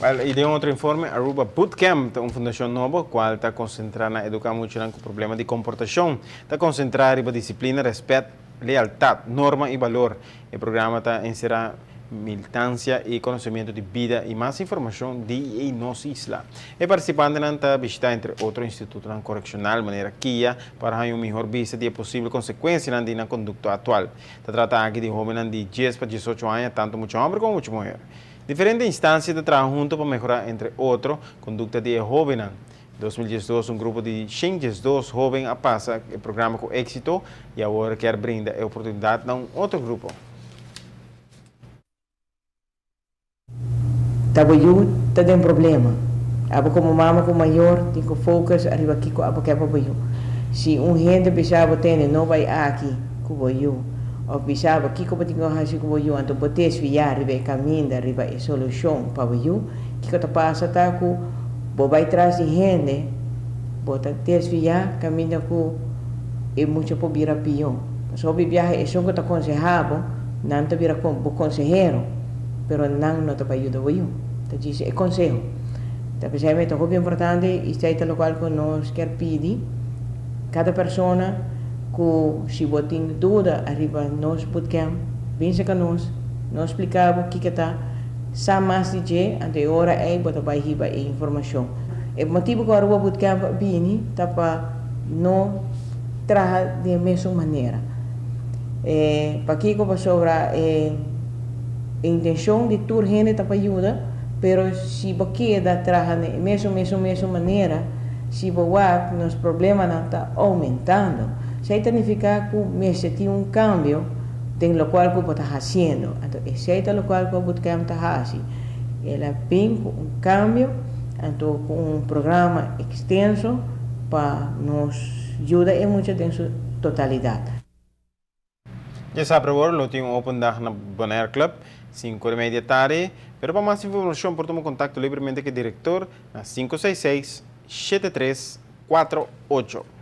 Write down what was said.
Well, y den otro informe, Aruba Bootcamp ta un fundacion nobo, cual ta concentra na educa muchanan cu problema di comportacion. Ta concentra riba disciplina, respet, lealtad, norma y balor. E programa ta encera militancia y conocemento di bida y mas informacion di nos isla. E participantenan ta bishita, entre otro, institutonan coreccional manera KIA pa haya un mihor bista di posibel consecuencianan di nan conducta actual. Ta trata aki di hobennan di 10 pa 18 aña, tanto mucha homber como mucha muher. Diferente instancia ta traha hunto pa mehora, entre otro, conducta di hobennan. 2012, un grupo di 102 hoben a pasa e programa cu exito y awor kier brinda e oportunidad na un otro grupo. Ta bo yu ta den problema. Abo como mama, como mayor, tin cu focus ariba kico abo kier pa bo yu. Si un hende bisa bo tene no bay aki cu bo yu, of bisa bo kico bo tin cu haci cu bo yu, anto bo desvia riba e caminda, riba e solucion pa bo yu, kico ta pasa ta cu bo bay tras di hende, bo ta desvia caminda cu e mucha por bira pio. Pasobra hopi biaha esun cu ta conseha bo, nan ta bira bo consehero, pero nan no ta pa yuda bo yu. Ta djis e conseho. Ta pensai mi ta hopi importante y esey ta locual cu nos kier pidi cada persona cu si bo tin duda ariba nos bootcamp, bin cerca nos, nos splica bo kico ta sa mas di dje, anto e ora ey bo ta bay hiba e informacion. E motibo cu Aruba Bootcamp a bini ta pa no traha di e mesun manera. E pakico? Pasobra e intencion di tur hende ta pa yuda, pero si bo keda traha na e mesun, mesun, mesun manera, si bo wak, nos problemanan ta aumentando. Esey ta nifica cu mester tin un cambio den locual cu bo ta haciendo. Anto esey ta locual cu Bootcamp ta haci. El a bin cu un cambio, anto cu un programa extenso pa nos yuda e mucha den su totalidad. Diasabra awor lo tin un open dag na Bonaire Club, 5:30 di atardi, pero pa mas informacion por tuma contacto libremente cu e director na 566 7348.